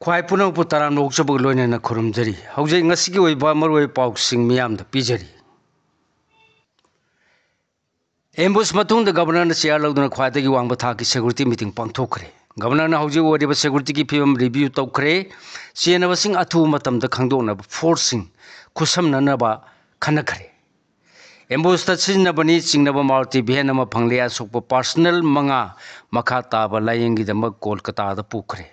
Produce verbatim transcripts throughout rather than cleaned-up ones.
ꯈ꯭ꯋꯥꯏ ꯄꯨꯝꯅꯃꯛꯄꯨ ꯇꯔꯥꯝꯅ ꯑꯣꯛꯆꯕꯒ ꯂꯣꯏꯅꯅ ꯈꯨꯔꯨꯝꯖꯔꯤ꯫ ꯍꯧꯖꯤꯛ ꯉꯁꯤꯒꯤ ꯑꯣꯏꯕ ꯃꯔꯨꯑꯣꯏꯕ ꯄꯥꯎꯁꯤꯡ ꯃꯤꯌꯥꯝꯗ ꯄꯤꯖꯔꯤ꯫ ꯑꯦꯝꯕꯨꯁ ꯃꯇꯨꯡꯗ ꯒꯕꯔꯅꯔꯅ ꯆꯤꯌꯥꯔ ꯂꯧꯗꯨꯅ ꯈ꯭ꯋꯥꯏꯗꯒꯤ ꯋꯥꯡꯕ ꯊꯥꯛꯀꯤ ꯁꯦꯀ꯭ꯌꯨꯔꯤꯇꯤ ꯃꯤꯇꯤꯡ ꯄꯥꯡꯊꯣꯛꯈ꯭ꯔꯦ꯫ ꯒꯕꯔꯅꯔꯅ ꯍꯧꯖꯤꯛ ꯑꯣꯏꯔꯤꯕ ꯁꯦꯀ꯭ꯌꯨꯔꯤꯇꯤꯒꯤ ꯐꯤꯕꯝ ꯔꯤꯚꯤꯌꯨ ꯇꯧꯈ꯭ꯔꯦ꯫ ꯆꯦꯟꯅꯕꯁꯤꯡ ꯑꯊꯨꯕ ꯃꯇꯝꯗ ꯈꯪꯗꯣꯛꯅꯕ ꯐꯣꯔꯁꯁꯤꯡ ꯈꯨꯠꯁꯝꯅꯅꯕ ꯈꯟꯅꯈ꯭ꯔꯦ꯫ ꯑꯦꯝꯕꯨꯁꯇ ꯁꯤꯖꯤꯟꯅꯕꯅꯤ ꯆꯤꯡꯅꯕ ꯃꯥꯔꯨꯇꯤ ꯚꯦꯟ ꯑꯃ ꯐꯪꯂꯦ꯫ ꯑꯁꯣꯛꯄ ꯄꯥꯔꯁꯅꯦꯜ ꯃꯉꯥ ꯃꯈꯥ ꯇꯥꯕ ꯂꯥꯌꯦꯡꯒꯤꯗꯃꯛ ꯀꯣꯜꯀꯇꯥꯗ ꯄꯨꯈ꯭ꯔꯦ꯫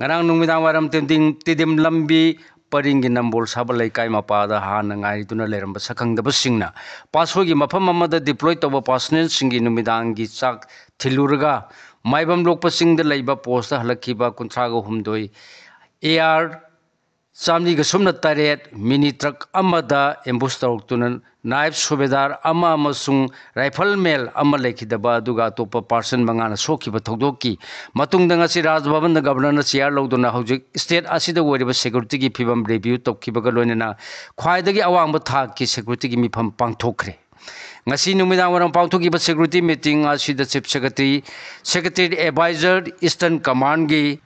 ꯉꯔꯥꯡ ꯅꯨꯃꯤꯗꯥꯡ ꯋꯥꯏꯔꯝ ꯇꯤꯗꯤꯝ, ꯇꯤꯗꯤꯝ ꯂꯝꯕꯤ ꯄꯔꯤꯡꯒꯤ ꯅꯝꯕꯣꯜ ꯁꯥꯕ ꯂꯩꯀꯥꯏ ꯃꯄꯥꯗ ꯍꯥꯟꯅ ꯉꯥꯏꯗꯨꯅ ꯂꯩꯔꯝꯕ ꯁꯛꯈꯪꯗꯕꯁꯤꯡꯅ ꯄꯥꯠꯁꯣꯏꯒꯤ ꯃꯐꯝ ꯑꯃꯗ ꯗꯤꯄ꯭ꯂꯣꯏ ꯇꯧꯕ ꯄꯥꯔꯁꯅꯦꯜꯁꯤꯡꯒꯤ ꯅꯨꯃꯤꯗꯥꯡꯒꯤ ꯆꯥꯛ ꯊꯤꯜꯂꯨꯔꯒ ꯃꯥꯏꯕꯝ ꯂꯣꯛꯄ ꯆꯤꯡꯗ ꯂꯩꯕ ꯄꯣꯁꯇ ꯍꯜꯂꯛꯈꯤꯕ ꯀꯨꯟꯊ꯭ꯔꯥꯒ ꯍꯨꯝꯗꯣꯏ ꯑꯦ ꯑꯥꯔ ꯆꯥꯝꯔꯤꯒ ꯁꯨꯞꯅ ꯇꯔꯦꯠ ꯃꯤꯅꯤ ꯇ꯭ꯔꯛ ꯑꯃꯗ ꯑꯦꯝꯕꯨꯁ ꯇꯧꯔꯛꯇꯨꯅ ꯅꯥꯏꯕ ꯁꯨꯕꯦꯗꯥꯔ ꯑꯃ ꯑꯃꯁꯨꯡ ꯔꯥꯏꯐꯜ ꯃꯦꯟ ꯑꯃ ꯂꯩꯈꯤꯗꯕ ꯑꯗꯨꯒ ꯑꯇꯣꯞꯄ ꯄꯥꯔꯁꯟ ꯃꯉꯥꯅ ꯁꯣꯛꯈꯤꯕ ꯊꯧꯗꯣꯛꯀꯤ ꯃꯇꯨꯡꯗ ꯉꯁꯤ ꯔꯥꯖ ꯚꯕꯟꯗ ꯒꯕꯔꯅꯔꯅ ꯆꯤꯌꯥꯔ ꯂꯧꯗꯨꯅ ꯍꯧꯖꯤꯛ ꯁ꯭ꯇꯦꯠ ꯑꯁꯤꯗ ꯑꯣꯏꯔꯤꯕ ꯁꯦꯀ꯭ꯌꯨꯔꯤꯇꯤꯒꯤ ꯐꯤꯕꯝ ꯔꯤꯚꯤꯌꯨ ꯇꯧꯈꯤꯕꯒ ꯂꯣꯏꯅꯅ ꯈ꯭ꯋꯥꯏꯗꯒꯤ ꯑꯋꯥꯡꯕ ꯊꯥꯛꯀꯤ ꯁꯦꯀ꯭ꯌꯨꯔꯤꯇꯤꯒꯤ ꯃꯤꯐꯝ ꯄꯥꯡꯊꯣꯛꯈ꯭ꯔꯦ꯫ ꯉꯁꯤ ꯅꯨꯃꯤꯗꯥꯡ ꯋꯥꯏꯔꯝ ꯄꯥꯡꯊꯣꯛꯈꯤꯕ ꯁꯦꯀ꯭ꯌꯨꯔꯤꯇꯤ ꯃꯤꯇꯤꯡ ꯑꯁꯤꯗ chief secretary, secretary adviser, eastern ꯀꯃꯥꯟꯒꯤ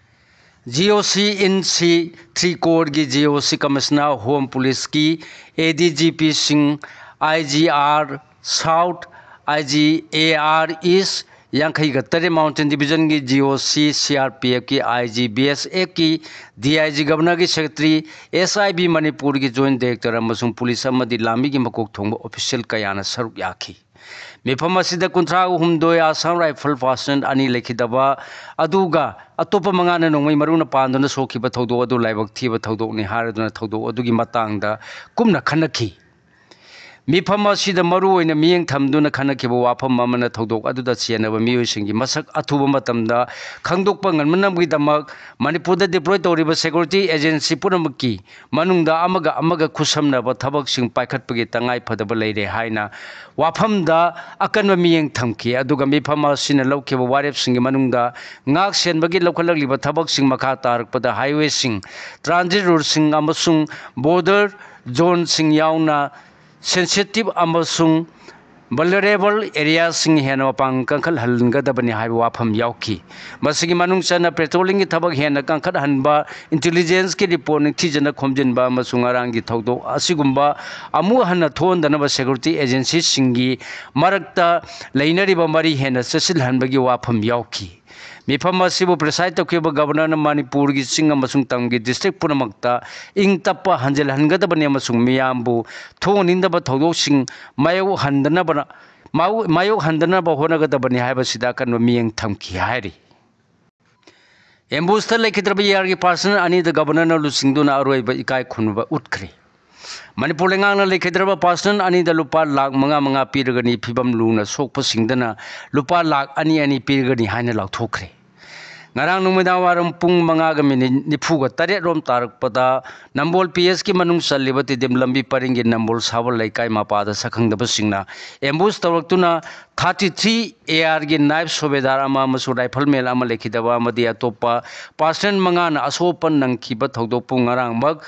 ꯖꯤ ꯑꯣ ꯁꯤ ꯏꯟ ꯁꯤ ꯊ꯭ꯔꯤ ꯀꯣꯔꯒꯤ ꯖꯤ ꯑꯣ ꯁꯤ ꯀꯃꯤꯁꯅꯔ, ꯍꯣꯝ ꯄꯨꯂꯤꯁꯀꯤ ꯑꯦ ꯗꯤ ꯖꯤ ꯄꯤꯁꯤꯡ, I G R south, I G A R east, ꯌꯥꯡꯈꯩꯒ ꯇꯔꯦꯠ ꯃꯥꯎꯟꯇꯦꯟ ꯗꯤꯕꯤꯖꯟꯒꯤ G O C, C R P ꯑꯦꯐꯀꯤ I G, B S ꯑꯦꯐꯀꯤ D I G, ꯒꯕꯔꯅꯔꯒꯤ secretary, S I B ꯃꯅꯤꯄꯨꯔꯒꯤ joint director ꯑꯃꯁꯨꯡ police ꯑꯃꯗꯤ ꯂꯥꯟꯃꯤꯒꯤ ꯃꯀꯣꯛ ꯊꯣꯡꯕ ꯑꯣꯐꯤꯁꯤꯌꯦꯜ ꯀꯌꯥꯅ ꯁꯔꯨꯛ ꯌꯥꯈꯤ꯫ ꯃꯤꯐꯝ ꯑꯁꯤꯗ ꯀꯨꯟꯊ꯭ꯔꯥ ꯍꯨꯝꯗꯣꯏ ꯑꯁꯥꯝ ꯔꯥꯏꯐꯜ ꯄꯥꯔꯁꯟ ꯑꯅꯤ ꯂꯩꯈꯤꯗꯕ ꯑꯗꯨꯒ ꯑꯇꯣꯞꯄ ꯃꯉꯥꯅ ꯅꯣꯡꯃꯩ ꯃꯔꯨꯅ ꯄꯥꯟꯗꯨꯅ ꯁꯣꯛꯈꯤꯕ ꯊꯧꯗꯣꯛ ꯑꯗꯨ ꯂꯥꯏꯕꯛ ꯊꯤꯕ ꯊꯧꯗꯣꯛꯅꯤ ꯍꯥꯏꯔꯗꯨꯅ ꯊꯧꯗꯣꯛ ꯑꯗꯨꯒꯤ ꯃꯇꯥꯡꯗ ꯀꯨꯞꯅ ꯈꯟꯅꯈꯤ꯫ ꯃꯤꯐꯝ ꯑꯁꯤꯗ ꯃꯔꯨꯑꯣꯏꯅ ꯃꯤꯠꯌꯦꯡ ꯊꯝꯗꯨꯅ ꯈꯟꯅꯈꯤꯕ ꯋꯥꯐꯝ ꯑꯃꯅ ꯊꯧꯗꯣꯛ ꯑꯗꯨꯗ ꯆꯦꯟꯅꯕ ꯃꯤꯑꯣꯏꯁꯤꯡꯒꯤ ꯃꯁꯛ ꯑꯊꯨꯕ ꯃꯇꯝꯗ ꯈꯪꯗꯣꯛꯄ ꯉꯝꯅꯕꯒꯤꯗꯃꯛ ꯃꯅꯤꯄꯨꯔꯗ ꯗꯤꯄ꯭ꯂꯣꯏ ꯇꯧꯔꯤꯕ ꯁꯦꯀ꯭ꯌꯨꯔꯤꯇꯤ ꯑꯦꯖꯦꯟꯁꯤ ꯄꯨꯝꯅꯃꯛꯀꯤ ꯃꯅꯨꯡꯗ ꯑꯃꯒ ꯑꯃꯒ ꯈꯨꯠꯁꯝꯅꯕ ꯊꯕꯛꯁꯤꯡ ꯄꯥꯏꯈꯠꯄꯒꯤ ꯇꯉꯥꯏ ꯐꯗꯕ ꯂꯩꯔꯦ ꯍꯥꯏꯅ ꯋꯥꯐꯝꯗ ꯑꯀꯟꯕ ꯃꯤꯠꯌꯦꯡ ꯊꯝꯈꯤ꯫ ꯑꯗꯨꯒ ꯃꯤꯐꯝ ꯑꯁꯤꯅ ꯂꯧꯈꯤꯕ ꯋꯥꯔꯦꯞꯁꯤꯡꯒꯤ ꯃꯅꯨꯡꯗ ꯉꯥꯛ ꯁꯦꯟꯕꯒꯤ ꯂꯧꯈꯠꯂꯛꯂꯤꯕ ꯊꯕꯛꯁꯤꯡ ꯃꯈꯥ ꯇꯥꯔꯛꯄꯗ ꯍꯥꯏꯋꯦꯁꯤꯡ, ꯇ꯭ꯔꯥꯟꯖꯤꯠ ꯔꯨꯠꯁꯤꯡ ꯑꯃꯁꯨꯡ ꯕꯣꯔꯗꯔ ꯖꯣꯟꯁꯤꯡ ꯌꯥꯎꯅ ꯁꯦꯟꯁꯤꯇꯤꯚ ꯑꯃꯁꯨꯡ vulnerable areaꯁꯤꯡ ꯍꯦꯟꯅ ꯃꯄꯥꯡꯒꯜ ꯀꯟꯈꯠꯍꯟꯒꯗꯕꯅꯤ ꯍꯥꯏꯕ ꯋꯥꯐꯝ ꯌꯥꯎꯈꯤ꯫ ꯃꯁꯤꯒꯤ ꯃꯅꯨꯡ ꯆꯟꯅ patrollingꯒꯤ ꯊꯕꯛ ꯍꯦꯟꯅ ꯀꯟꯈꯠꯍꯟꯕ, intelligenceꯀꯤ report ꯅꯤꯡꯊꯤꯖꯅ ꯈꯣꯝꯖꯤꯟꯕ ꯑꯃꯁꯨꯡ ꯉꯔꯥꯡꯒꯤ ꯊꯧꯗꯣꯛ ꯑꯁꯤꯒꯨꯝꯕ ꯑꯃꯨꯛ ꯍꯟꯅ ꯊꯣꯛꯍꯟꯗꯅꯕ security agencyꯁꯤꯡꯒꯤ ꯃꯔꯛꯇ ꯂꯩꯅꯔꯤꯕ ꯃꯔꯤ ꯍꯦꯟꯅ ꯆꯦꯠꯁꯤꯜꯍꯟꯕꯒꯤ ꯋꯥꯐꯝ ꯌꯥꯎꯈꯤ꯫ ꯃꯤꯐꯝ ꯑꯁꯤꯕꯨ preside ꯇꯧꯈꯤꯕ Governorꯅ ꯃꯅꯤꯄꯨꯔꯒꯤ ꯆꯤꯡ ꯑꯃꯁꯨꯡ ꯇꯝꯒꯤ district ꯄꯨꯝꯅꯃꯛꯇ ꯏꯪ ꯇꯞꯄ ꯍꯟꯖꯤꯜꯍꯟꯒꯗꯕꯅꯤ ꯑꯃꯁꯨꯡ ꯃꯤꯌꯥꯝꯕꯨ ꯊꯣꯛꯍꯟꯅꯤꯡꯗꯕ ꯊꯧꯗꯣꯛꯁꯤꯡ ꯃꯥꯌꯣꯛꯍꯟꯗꯅꯕ, ꯃꯥꯌꯣꯛ-, ꯃꯥꯌꯣꯛꯍꯟꯗꯅꯕ ꯍꯣꯠꯅꯒꯗꯕꯅꯤ ꯍꯥꯏꯕꯁꯤꯗ ꯑꯀꯟꯕ ꯃꯤꯠꯌꯦꯡ ꯊꯝꯈꯤ ꯍꯥꯏꯔꯤ꯫ Ambushtꯇ ꯂꯩꯈꯤꯗ꯭ꯔꯕ ARꯒꯤ personnel ꯑꯅꯤꯗ Governorꯅ ꯂꯨꯆꯤꯡꯗꯨꯅ ꯑꯔꯣꯏꯕ ꯏꯀꯥꯏ ꯈꯨꯝꯅꯕ ꯎꯠꯈ꯭ꯔꯦ꯫ ꯃꯅꯤꯄꯨꯔ ꯂꯩꯉꯥꯛꯅ ꯂꯩꯈꯤꯗ꯭ꯔꯕ personnel ꯑꯅꯤꯗ ꯂꯨꯄꯥ ꯂꯥꯈ ꯃꯉꯥ ꯃꯉꯥ ꯄꯤꯔꯒꯅꯤ, ꯐꯤꯕꯝ ꯂꯨꯅ ꯁꯣꯛꯄꯁꯤꯡꯗꯅ ꯂꯨꯄꯥ ꯂꯥꯈ ꯑꯅꯤ ꯑꯅꯤ ꯄꯤꯔꯒꯅꯤ ꯍꯥꯏꯅ ꯂꯥꯎꯊꯣꯛꯈ꯭ꯔꯦ꯫ ꯉꯔꯥꯡ ꯅꯨꯃꯤꯗꯥꯡ ꯋꯥꯏꯔꯝ ꯄꯨꯡ ꯃꯉꯥꯒ minute ꯅꯤꯐꯨꯒ ꯇꯔꯦꯠ ꯔꯣꯝ ꯇꯥꯔꯛꯄꯗ ꯅꯝꯕꯣꯜ PSꯀꯤ ꯃꯅꯨꯡ ꯆꯜꯂꯤꯕ ꯇꯤꯗꯤꯝ ꯂꯝꯕꯤ ꯄꯔꯤꯡꯒꯤ ꯅꯝꯕꯣꯜ ꯁꯥꯕ ꯂꯩꯀꯥꯏ ꯃꯄꯥꯗ ꯁꯛꯈꯪꯗꯕꯁꯤꯡꯅ ambush ꯇꯧꯔꯛꯇꯨꯅ thirty three ARꯒꯤ naive subedarꯗar ꯑꯃ ꯑꯃꯁꯨꯡ rifleman ꯑꯃ ꯂꯩꯈꯤꯗꯕ ꯑꯃꯗꯤ ꯑꯇꯣꯞꯄ personnel ꯃꯉꯥꯅ ꯑꯁꯣꯛ ꯑꯄꯟ ꯅꯪꯈꯤꯕ ꯊꯧꯗꯣꯛꯄꯨ ꯉꯔꯥꯡꯃꯛ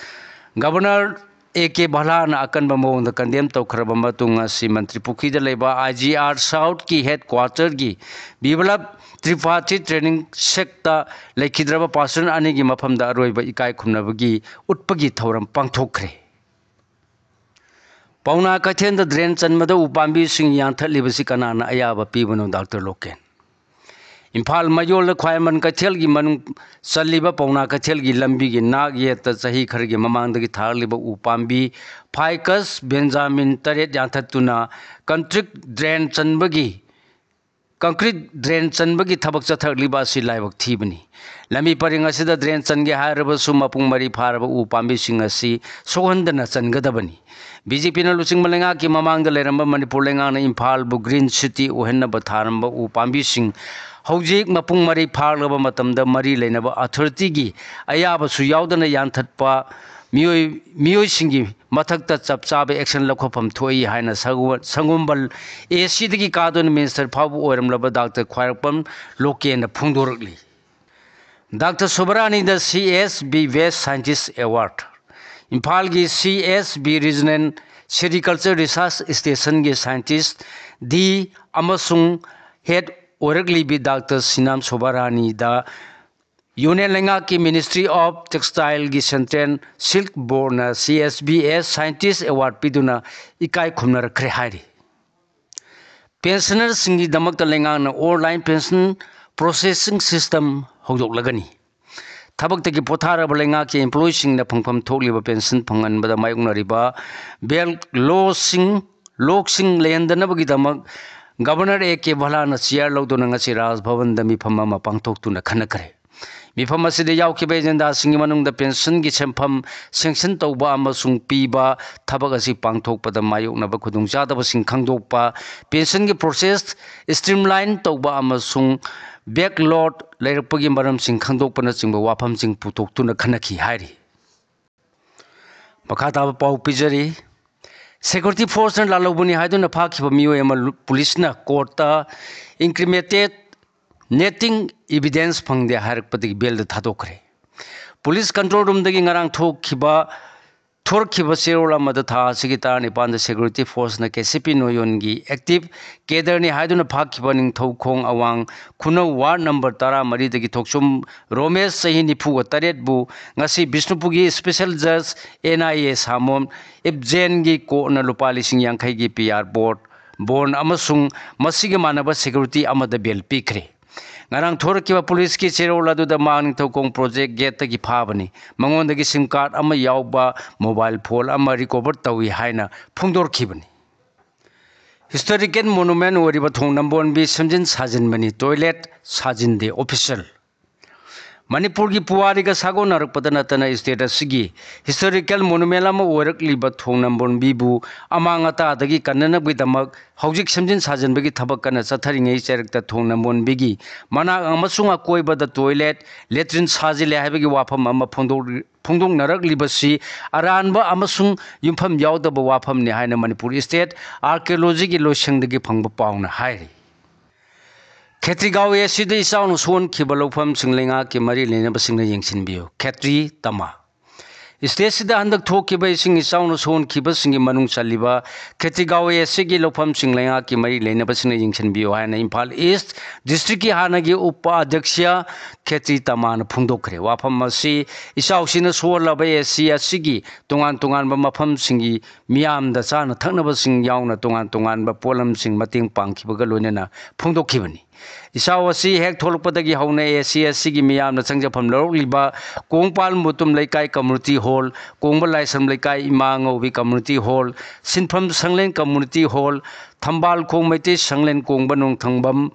Governor A K Bhallana ꯑꯀꯟꯕ ꯃꯑꯣꯡꯗ condemn ꯇꯧꯈ꯭ꯔꯕ ꯃꯇꯨꯡ, ꯉꯁꯤ ꯃꯟꯇ꯭ꯔꯤ ꯄꯨꯈ꯭ꯔꯤꯗ ꯂꯩꯕ IGR Southꯀꯤ headquarterꯒꯤ ꯕꯤꯄ꯭ꯂꯕ ꯇ꯭ꯔꯤꯄꯥꯊꯤ training shackꯇ ꯂꯩꯈꯤꯗ꯭ꯔꯕ personnel ꯑꯅꯤꯒꯤ ꯃꯐꯝꯗ ꯑꯔꯣꯏꯕ ꯏꯀꯥꯏ ꯈꯨꯝꯅꯕꯒꯤ ꯎꯠꯄꯒꯤ ꯊꯧꯔꯝ ꯄꯥꯡꯊꯣꯛꯈ꯭ꯔꯦ꯫ ꯄꯥꯎꯅꯥ ꯀꯩꯊꯦꯜꯗ drain ꯆꯟꯕꯗ ꯎꯄꯥꯝꯕꯤꯁꯤꯡ ꯌꯥꯟꯊꯠꯂꯤꯕꯁꯤ ꯀꯅꯥꯅ ꯑꯌꯥꯕ ꯄꯤꯕꯅꯣ, ꯗꯥꯛꯇꯔ ꯂꯣꯀꯦꯟ? ꯏꯝꯐꯥꯜ ꯃꯌꯣꯜꯗ ꯈ꯭ꯋꯥꯏꯔꯝꯕꯟ ꯀꯩꯊꯦꯜꯒꯤ ꯃꯅꯨꯡ ꯆꯜꯂꯤꯕ ꯄꯥꯎꯅꯥ ꯀꯩꯊꯦꯜꯒꯤ ꯂꯝꯕꯤꯒꯤ ꯅꯥꯛ ꯌꯦꯠꯇ ꯆꯍꯤ ꯈꯔꯒꯤ ꯃꯃꯥꯡꯗꯒꯤ ꯊꯥꯔꯛꯂꯤꯕ ꯎ ꯄꯥꯝꯕꯤ Ficus benjamin ꯇꯔꯦꯠ ꯌꯥꯟꯊꯠꯇꯨꯅ concrete drain ꯆꯟꯕꯒꯤ, concrete drain ꯆꯟꯕꯒꯤ ꯊꯕꯛ ꯆꯠꯊꯔꯛꯂꯤꯕ ꯑꯁꯤ ꯂꯥꯏꯕꯛ ꯊꯤꯕꯅꯤ꯫ ꯂꯝꯕꯤ ꯄꯔꯤꯡ ꯑꯁꯤꯗ drain ꯆꯟꯒꯦ ꯍꯥꯏꯔꯕꯁꯨ ꯃꯄꯨꯡ ꯃꯔꯩ ꯐꯥꯔꯕ ꯎ ꯄꯥꯝꯕꯤꯁꯤꯡ ꯑꯁꯤ ꯁꯣꯛꯍꯟꯗꯅ ꯆꯟꯒꯗꯕꯅꯤ꯫ BJPꯅ ꯂꯨꯆꯤꯡꯕ ꯂꯩꯉꯥꯛꯀꯤ ꯃꯃꯥꯡꯗ ꯂꯩꯔꯝꯕ ꯃꯅꯤꯄꯨꯔ ꯂꯩꯉꯥꯛꯅ ꯏꯝꯐꯥꯜꯕꯨ green city ꯑꯣꯏꯍꯟꯅꯕ ꯊꯥꯔꯝꯕ ꯎ ꯄꯥꯝꯕꯤꯁꯤꯡ ꯍꯧꯖꯤꯛ ꯃꯄꯨꯡ ꯃꯔꯩ ꯐꯥꯔꯛꯂꯕ ꯃꯇꯝꯗ ꯃꯔꯤ ꯂꯩꯅꯕ authorityꯒꯤ ꯑꯌꯥꯕꯁꯨ ꯌꯥꯎꯗꯅ ꯌꯥꯟꯊꯠꯄ ꯃꯤꯑꯣꯏ, ꯃꯤꯑꯣꯏꯁꯤꯡꯒꯤ ꯃꯊꯛꯇ ꯆꯞ ꯆꯥꯕ action ꯂꯧꯈꯠꯐꯝ ꯊꯣꯛꯏ ꯍꯥꯏꯅ ꯁꯒꯣ-, ꯁꯪꯒꯣꯝꯕꯜ ACꯗꯒꯤ ꯀꯥꯗꯨꯅ minister ꯐꯥꯎꯕ ꯑꯣꯏꯔꯝꯂꯕ ꯗꯥꯛꯇꯔ ꯈ꯭ꯋꯥꯏꯔꯥꯛꯄꯝ ꯂꯣꯀꯦꯟꯅ ꯐꯣꯡꯗꯣꯔꯛꯂꯤ꯫ ꯗꯥꯛꯇꯔ ꯁꯨꯕꯔꯥꯅꯤꯗ CSB Best Scientist Award, ꯏꯝꯐꯥꯜꯒꯤ C S B Regional Sericulture Research Stationꯒꯤ scientist ꯗꯤ ꯑꯃꯁꯨꯡ head ꯑꯣꯏꯔꯛꯂꯤꯕꯤ ꯗꯥꯛꯇꯔ ꯁꯤꯅꯥꯝ ꯁꯣꯚꯥꯔꯥꯅꯤꯗ ꯌꯨꯅꯤꯌꯟ ꯂꯩꯉꯥꯛꯀꯤ Ministry of Textileꯒꯤ Central Silk Boardꯅ C S B as Scientist Award ꯄꯤꯗꯨꯅ ꯏꯀꯥꯏ ꯈꯨꯝꯅꯔꯛꯈ꯭ꯔꯦ ꯍꯥꯏꯔꯤ꯫ Pensionerꯁꯤꯡꯒꯤꯗꯃꯛꯇ ꯂꯩꯉꯥꯛꯅ online pension processing system ꯍꯧꯗꯣꯛꯂꯒꯅꯤ꯫ ꯊꯕꯛꯇꯒꯤ ꯄꯣꯊꯥꯔꯕ ꯂꯩꯉꯥꯛꯀꯤ employeeꯁꯤꯡꯅ ꯐꯪꯐꯝ ꯊꯣꯛꯂꯤꯕ pension ꯐꯪꯍꯟꯕꯗ ꯃꯥꯌꯣꯛꯅꯔꯤꯕ backlogꯁꯤꯡ ꯂꯣꯛꯁꯤꯡ ꯂꯩꯍꯟꯗꯅꯕꯒꯤꯗꯃꯛ Governor A K Bhallꯥꯅ chair ꯂꯧꯗꯨꯅ ꯉꯁꯤ ꯔꯥꯖ ꯚꯕꯟꯗ ꯃꯤꯐꯝ ꯑꯃ ꯄꯥꯡꯊꯣꯛꯇꯨꯅ ꯈꯟꯅꯈ꯭ꯔꯦ꯫ ꯃꯤꯐꯝ ꯑꯁꯤꯗ ꯌꯥꯎꯈꯤꯕ agendaꯁꯤꯡꯒꯤ ꯃꯅꯨꯡꯗ pensionꯒꯤ ꯁꯦꯟꯐꯝ sanction ꯇꯧꯕ ꯑꯃꯁꯨꯡ ꯄꯤꯕ, ꯊꯕꯛ ꯑꯁꯤ ꯄꯥꯡꯊꯣꯛꯄꯗ ꯃꯥꯌꯣꯛꯅꯕ ꯈꯨꯗꯣꯡꯆꯥꯗꯕꯁꯤꯡ ꯈꯪꯗꯣꯛꯄ, pensionꯒꯤ process streamline ꯇꯧꯕ ꯑꯃꯁꯨꯡ backlog ꯂꯩꯔꯛꯄꯒꯤ ꯃꯔꯝꯁꯤꯡ ꯈꯪꯗꯣꯛꯄꯅꯆꯤꯡꯕ ꯋꯥꯐꯝꯁꯤꯡ ꯄꯨꯊꯣꯛꯇꯨꯅ ꯈꯟꯅꯈꯤ ꯍꯥꯏꯔꯤ꯫ ꯃꯈꯥ ꯇꯥꯕ ꯄꯥꯎ ꯄꯤꯖꯔꯤ꯫ Security forceꯅ ꯂꯥꯜꯍꯧꯕꯅꯤ ꯍꯥꯏꯗꯨꯅ ꯐꯥꯈꯤꯕ ꯃꯤꯑꯣꯏ ꯑꯃ ꯂꯨ-, ꯄꯨꯂꯤꯁꯅ courtꯇ incriminated nating evidence ꯐꯪꯗꯦ ꯍꯥꯏꯔꯛꯄꯗꯒꯤ bailꯗ ꯊꯥꯗꯣꯛꯈ꯭ꯔꯦ꯫ Police control roomꯗꯒꯤ ꯉꯔꯥꯡ ꯊꯣꯛꯈꯤꯕ, ꯊꯣꯔꯛꯈꯤꯕ ꯆꯦꯔꯣꯜ ꯑꯃꯗ ꯊꯥ ꯑꯁꯤꯒꯤ ꯇꯔꯥꯅꯤꯄꯥꯟꯗ security forceꯅ KCP ꯅꯣꯌꯣꯟꯒꯤ active cadreꯅꯤ ꯍꯥꯏꯗꯨꯅ ꯐꯥꯈꯤꯕ ꯅꯤꯡꯊꯧꯈꯣꯡ ꯑꯋꯥꯡ ꯈꯨꯅꯧ ward number ꯇꯔꯥꯃꯔꯤꯗꯒꯤ ꯊꯣꯛꯆꯨꯝ ꯔꯣꯃꯦꯁ ꯆꯍꯤ ꯅꯤꯐꯨꯒ ꯇꯔꯦꯠꯄꯨ ꯉꯁꯤ ꯕꯤꯁꯅꯨꯄꯨꯔꯒꯤ special judge N I A ꯁꯥꯃꯣꯝ ꯏꯞꯖꯦꯟꯒꯤ courtꯅ ꯂꯨꯄꯥ ꯂꯤꯁꯤꯡ ꯌꯥꯡꯈꯩꯒꯤ P R bond, bond ꯑꯃꯁꯨꯡ ꯃꯁꯤꯒ ꯃꯥꯟꯅꯕ security ꯑꯃꯗ bail ꯄꯤꯈ꯭ꯔꯦ꯫ ꯉꯔꯥꯡ ꯊꯣꯔꯛꯈꯤꯕ ꯄꯨꯂꯤꯁꯀꯤ ꯆꯦꯔꯣꯜ ꯑꯗꯨꯗ ꯃꯥ ꯅꯤꯡꯊꯧꯈꯣꯡ project gateꯇꯒꯤ ꯐꯥꯕꯅꯤ꯫ ꯃꯉꯣꯟꯗꯒꯤ SIM card ꯑꯃ ꯌꯥꯎꯕ mobile phone ꯑꯃ recover ꯇꯧꯏ ꯍꯥꯏꯅ ꯐꯣꯡꯗꯣꯔꯛꯈꯤꯕꯅꯤ꯫ Historical monument ꯑꯣꯏꯔꯤꯕ ꯊꯣꯡ ꯅꯝꯕꯣꯟꯕꯤ ꯁꯦꯝꯖꯤꯟ ꯁꯥꯖꯤꯟꯕꯅꯤ, toilet ꯁꯥꯖꯤꯟꯗꯦ official꯫ ꯃꯅꯤꯄꯨꯔꯒꯤ ꯄꯨꯋꯥꯔꯤꯒ ꯁꯥꯒꯣꯟꯅꯔꯛꯄꯗ ꯅꯠꯇꯅ state ꯑꯁꯤꯒꯤ historical monument ꯑꯃ ꯑꯣꯏꯔꯛꯂꯤꯕ ꯊꯣꯡ ꯅꯝꯕꯣꯟꯕꯤꯕꯨ ꯑꯃꯥꯡ ꯑꯇꯥꯗꯒꯤ ꯀꯟꯅꯅꯕꯒꯤꯗꯃꯛ ꯍꯧꯖꯤꯛ ꯁꯦꯝꯖꯤꯟ ꯁꯥꯖꯤꯟꯕꯒꯤ ꯊꯕꯛ ꯀꯟꯅ ꯆꯠꯊꯔꯤꯉꯩ ꯆꯩꯔꯛꯇ ꯊꯣꯡ ꯅꯝꯕꯣꯟꯕꯤꯒꯤ ꯃꯅꯥꯛ ꯑꯃꯁꯨꯡ ꯑꯀꯣꯏꯕꯗ toilet, latrine ꯁꯥꯖꯤꯜꯂꯦ ꯍꯥꯏꯕꯒꯤ ꯋꯥꯐꯝ ꯑꯃ ꯐꯣꯡꯗꯣꯛ-, ꯐꯣꯡꯗꯣꯛꯅꯔꯛꯂꯤꯕꯁꯤ ꯑꯔꯥꯟꯕ ꯑꯃꯁꯨꯡ ꯌꯨꯝꯐꯝ ꯌꯥꯎꯗꯕ ꯋꯥꯐꯝꯅꯤ ꯍꯥꯏꯅ ꯃꯅꯤꯄꯨꯔ state archaeologyꯒꯤ ꯂꯣꯏꯁꯪꯗꯒꯤ ꯐꯪꯕ ꯄꯥꯎꯅ ꯍꯥꯏꯔꯤ꯫ ꯈꯦꯇ꯭ꯔꯤꯒꯥꯎ ꯑꯦ ꯁꯤꯗ ꯏꯆꯥꯎꯅ ꯁꯣꯛꯍꯟꯈꯤꯕ ꯂꯧꯐꯝꯁꯤꯡ ꯂꯩꯉꯥꯛꯀꯤ ꯃꯔꯤ ꯂꯩꯅꯕꯁꯤꯡꯅ ꯌꯦꯡꯁꯤꯟꯕꯤꯌꯨ꯫ ꯈꯦꯇ꯭ꯔꯤ ꯇꯃꯥ꯫ ꯁ꯭ꯇꯦꯠꯁꯤꯗ ꯍꯟꯗꯛ ꯊꯣꯛꯈꯤꯕ ꯏꯁꯤꯡ ꯏꯆꯥꯎꯅ ꯁꯣꯛꯍꯟꯈꯤꯕꯁꯤꯡꯒꯤ ꯃꯅꯨꯡ ꯆꯜꯂꯤꯕ ꯈꯦꯇꯤꯒꯥꯎ ꯑꯦꯁꯤꯒꯤ ꯂꯧꯐꯝꯁꯤꯡ ꯂꯩꯉꯥꯛꯀꯤ ꯃꯔꯤ ꯂꯩꯅꯕꯁꯤꯡꯅ ꯌꯦꯡꯁꯤꯟꯕꯤꯌꯨ ꯍꯥꯏꯅ ꯏꯝꯐꯥꯜ ꯏꯁ ꯗꯤꯁꯇ꯭ꯔꯤꯛꯀꯤ ꯍꯥꯟꯅꯒꯤ ꯎꯄ ꯑꯗ꯭ꯌꯛꯁ ꯈꯦꯇꯤ ꯇꯃꯥꯅ ꯐꯣꯡꯗꯣꯛꯈ꯭ꯔꯦ꯫ ꯋꯥꯐꯝ ꯑꯁꯤ ꯏꯆꯥꯎꯁꯤꯅ ꯁꯣꯛꯍꯜꯂꯕ ꯑꯦꯁꯤ ꯑꯁꯤꯒꯤ ꯇꯣꯉꯥꯟ ꯇꯣꯉꯥꯟꯕ ꯃꯐꯝꯁꯤꯡꯒꯤ ꯃꯤꯌꯥꯝꯗ ꯆꯥꯅ ꯊꯛꯅꯕꯁꯤꯡ ꯌꯥꯎꯅ ꯇꯣꯉꯥꯟ ꯇꯣꯉꯥꯟꯕ ꯄꯣꯠꯂꯝꯁꯤꯡ ꯃꯇꯦꯡ ꯄꯥꯡꯈꯤꯕꯒ ꯂꯣꯏꯅꯅ ꯐꯣꯡꯗꯣꯛꯈꯤꯕꯅꯤ꯫ ꯏꯆꯥꯎ ꯑꯁꯤ ꯍꯦꯛ ꯊꯣꯛꯂꯛꯄꯗꯒꯤ ꯍꯧꯅ ꯑꯦꯁꯤ ꯑꯁꯤꯒꯤ ꯃꯤꯌꯥꯝꯅ ꯆꯪꯖꯐꯝ ꯂꯧꯔꯛꯂꯤꯕ ꯀꯣꯡꯄꯥꯜ ꯃꯨꯇꯨꯝ ꯂꯩꯀꯥꯏ ꯀꯝꯃꯨꯅꯤꯇꯤ ꯍꯣꯜ, ꯀꯣꯡꯕ ꯂꯥꯏꯁ꯭ꯔꯝ ꯂꯩꯀꯥꯏ ꯏꯃꯥ ꯑꯉꯧꯕꯤ ꯀꯝꯃꯨꯅꯤꯇꯤ ꯍꯣꯜ, ꯁꯤꯟꯐꯝ ꯁꯪꯂꯦꯟ ꯀꯝꯃꯨꯅꯤꯇꯤ ꯍꯣꯜ, ꯊꯝꯕꯥꯜ ꯈꯣꯡ ꯃꯩꯇꯩ ꯁꯪꯂꯦꯟ ꯀꯣꯡꯕ ꯅꯣꯡꯊꯪꯕꯝ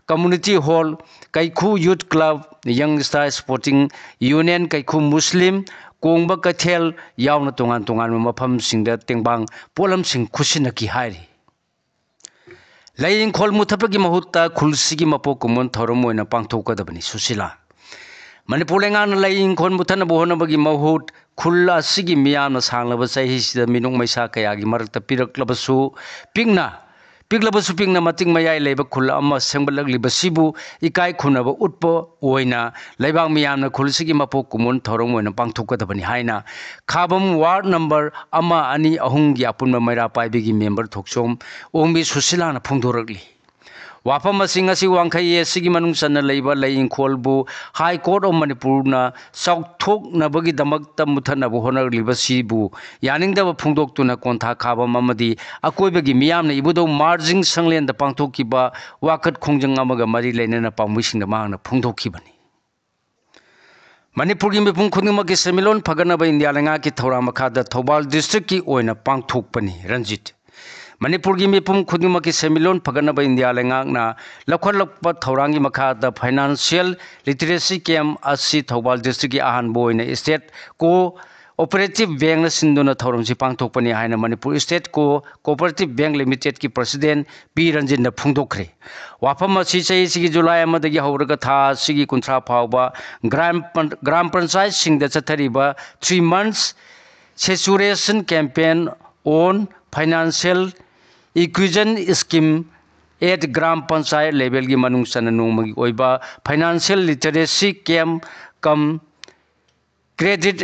ꯀꯝꯃꯨꯅꯤꯇꯤ ꯍꯣꯜ, ꯀꯩꯈꯨ ꯌꯨꯠ ꯀ꯭ꯂꯕ, ꯌꯪ ꯁ꯭ꯇꯥꯔ ꯁ꯭ꯄꯣꯔꯇꯤꯡ ꯌꯨꯅꯤꯌꯟ ꯀꯩꯈꯨ ꯃꯨꯁꯂꯤꯝ, ꯀꯣꯡꯕ ꯀꯩꯊꯦꯜ ꯌꯥꯎꯅ ꯇꯣꯉꯥꯟ ꯇꯣꯉꯥꯟꯕ ꯃꯐꯝꯁꯤꯡꯗ ꯇꯦꯡꯕꯥꯡ ꯄꯣꯠꯂꯝꯁꯤꯡ ꯈꯨꯠꯁꯤꯟꯅꯈꯤ ꯍꯥꯏꯔꯤ꯫ ꯂꯩ ꯏꯪꯈꯣꯜ ꯃꯨꯊꯠꯄꯒꯤ ꯃꯍꯨꯠꯇ ꯈꯨꯜꯁꯤꯒꯤ ꯃꯄꯣꯛ ꯀꯨꯝꯑꯣꯟ ꯊꯧꯔꯝ ꯑꯣꯏꯅ ꯄꯥꯡꯊꯣꯛꯀꯗꯕꯅꯤ꯫ ꯁꯨꯁꯤꯂꯥ꯫ ꯃꯅꯤꯄꯨꯔ ꯂꯩꯉꯥꯛꯅ ꯂꯩ ꯏꯪꯈꯣꯜ ꯃꯨꯊꯠꯅꯕ ꯍꯣꯠꯅꯕꯒꯤ ꯃꯍꯨꯠ ꯈꯨꯜ ꯑꯁꯤꯒꯤ ꯃꯤꯌꯥꯝꯅ ꯁꯥꯡꯂꯕ ꯆꯍꯤꯁꯤꯗ ꯃꯤꯅꯣꯛ ꯃꯩꯁꯥ ꯀꯌꯥꯒꯤ ꯃꯔꯛꯇ ꯄꯤꯔꯛꯂꯕꯁꯨ ꯄꯤꯛꯅ, ꯄꯤꯛꯂꯕꯁꯨ ꯄꯤꯛꯅ ꯃꯇꯤꯛ ꯃꯌꯥꯏ ꯂꯩꯕ ꯈꯨꯜ ꯑꯃ ꯁꯦꯝꯒꯠꯂꯛꯂꯤꯕꯁꯤꯕꯨ ꯏꯀꯥꯏ ꯈꯨꯝꯅꯕ ꯎꯠꯄ ꯑꯣꯏꯅ ꯂꯩꯕꯥꯛ ꯃꯤꯌꯥꯝꯅ ꯈꯨꯜꯁꯤꯒꯤ ꯃꯄꯣꯛ ꯀꯨꯝꯑꯣꯟ ꯊꯧꯔꯝ ꯑꯣꯏꯅ ꯄꯥꯡꯊꯣꯛꯀꯗꯕꯅꯤ ꯍꯥꯏꯅ ꯈꯥꯕꯝ ꯋꯥꯔꯗ ꯅꯝꯕꯔ ꯑꯃ, ꯑꯅꯤ, ꯑꯍꯨꯝꯒꯤ ꯑꯄꯨꯟꯕ ꯃꯩꯔꯥ ꯄꯥꯏꯕꯤꯒꯤ ꯃꯦꯝꯕꯔ ꯊꯣꯛꯆꯣꯝ ꯑꯣꯡꯕꯤ ꯁꯨꯁꯤꯂꯥꯅ ꯐꯣꯡꯗꯣꯔꯛꯂꯤ꯫ ꯋꯥꯐꯝ ꯑꯁꯤ ꯉꯁꯤ ꯋꯥꯡꯈꯩ ꯑꯦꯁꯤꯒꯤ ꯃꯅꯨꯡ ꯆꯟꯅ ꯂꯩꯕ ꯂꯩ ꯏꯪꯈꯣꯜꯕꯨ ꯍꯥꯏ ꯀꯣꯔꯠ ꯑꯣꯐ ꯃꯅꯤꯄꯨꯔꯅ ꯆꯥꯎꯊꯣꯛꯅꯕꯒꯤꯗꯃꯛꯇ ꯃꯨꯊꯠꯅꯕ ꯍꯣꯠꯅꯔꯤꯕꯁꯤꯕꯨ ꯌꯥꯅꯤꯡꯗꯕ ꯐꯣꯡꯗꯣꯛꯇꯨꯅ ꯀꯣꯟꯊꯥ ꯈꯥꯕꯝ ꯑꯃꯗꯤ ꯑꯀꯣꯏꯕꯒꯤ ꯃꯤꯌꯥꯝꯅ ꯏꯕꯨꯙꯧ ꯃꯥꯔꯖꯤꯡ ꯁꯪꯂꯦꯟꯗ ꯄꯥꯡꯊꯣꯛꯈꯤꯕ ꯋꯥꯀꯠ ꯈꯣꯡꯖꯪ ꯑꯃꯒ ꯃꯔꯤ ꯂꯩꯅꯅ ꯄꯥꯝꯕꯩꯁꯤꯡꯗ ꯃꯍꯥꯛꯅ ꯐꯣꯡꯗꯣꯛꯈꯤꯕꯅꯤ꯫ ꯃꯅꯤꯄꯨꯔꯒꯤ ꯃꯤꯄꯨꯝ ꯈꯨꯗꯤꯡꯃꯛꯀꯤ ꯁꯦꯟꯃꯤꯠꯂꯣꯟ ꯐꯒꯠꯅꯕ ꯏꯟꯗꯤꯌꯥ ꯂꯩꯉꯥꯛꯀꯤ ꯊꯧꯔꯥꯡ ꯃꯈꯥꯗ ꯊꯧꯕꯥꯜ ꯗꯤꯁꯇ꯭ꯔꯤꯛꯀꯤ ꯑꯣꯏꯅ ꯄꯥꯡꯊꯣꯛꯄꯅꯤ꯫ ꯔꯟꯖꯤꯠ꯫ ꯃꯅꯤꯄꯨꯔꯒꯤ ꯃꯤꯄꯨꯝ ꯈꯨꯗꯤꯡꯃꯛꯀꯤ ꯁꯦꯟꯃꯤꯠꯂꯣꯟ ꯐꯒꯠꯅꯕ ꯏꯟꯗꯤꯌꯥ ꯂꯩꯉꯥꯛꯅ ꯂꯧꯈꯠꯂꯛꯄ ꯊꯧꯔꯥꯡꯒꯤ ꯃꯈꯥꯗ ꯐꯥꯏꯅꯥꯟꯁꯤꯌꯦꯜ ꯂꯤꯇꯔꯦꯁꯤ ꯀꯦꯝꯞ ꯑꯁꯤ ꯊꯧꯕꯥꯜ ꯗꯤꯁꯇ꯭ꯔꯤꯛꯀꯤ ꯑꯍꯥꯟꯕ ꯑꯣꯏꯅ ꯁ꯭ꯇꯦꯠ ꯀꯣ ꯑꯣꯄꯔꯦꯇꯤꯚ ꯕꯦꯡꯅ ꯁꯤꯟꯗꯨꯅ ꯊꯧꯔꯝꯁꯤ ꯄꯥꯡꯊꯣꯛꯄꯅꯤ ꯍꯥꯏꯅ ꯃꯅꯤꯄꯨꯔ ꯁ꯭ꯇꯦꯠ ꯀꯣ ꯀꯣꯑꯣꯄꯔꯦꯇꯤꯚ ꯕꯦꯡ ꯂꯤꯃꯤꯇꯦꯗꯀꯤ ꯄ꯭ꯔꯁꯤꯗꯦꯟ ꯄꯤ ꯔꯟꯖꯤꯠꯅ ꯐꯣꯡꯗꯣꯛꯈ꯭ꯔꯦ꯫ ꯋꯥꯐꯝ ꯑꯁꯤ ꯆꯍꯤꯁꯤꯒꯤ ꯖꯨꯂꯥꯏ ꯑꯃꯗꯒꯤ ꯍꯧꯔꯒ ꯊꯥ ꯑꯁꯤꯒꯤ ꯀꯨꯟꯊ꯭ꯔꯥ ꯐꯥꯎꯕ ꯒ꯭ꯔꯥꯝ ꯄꯟ-, ꯒ꯭ꯔꯥꯝ ꯄꯟꯆꯥꯌꯠꯁꯤꯡꯗ ꯆꯠꯊꯔꯤꯕ three months saturation campaign on financial inclusion scheme at gram panchayat ꯂꯦꯚꯦꯜꯒꯤ ꯃꯅꯨꯡ ꯆꯟꯅ ꯅꯣꯡꯃꯒꯤ ꯑꯣꯏꯕ financial literacy camp cum credit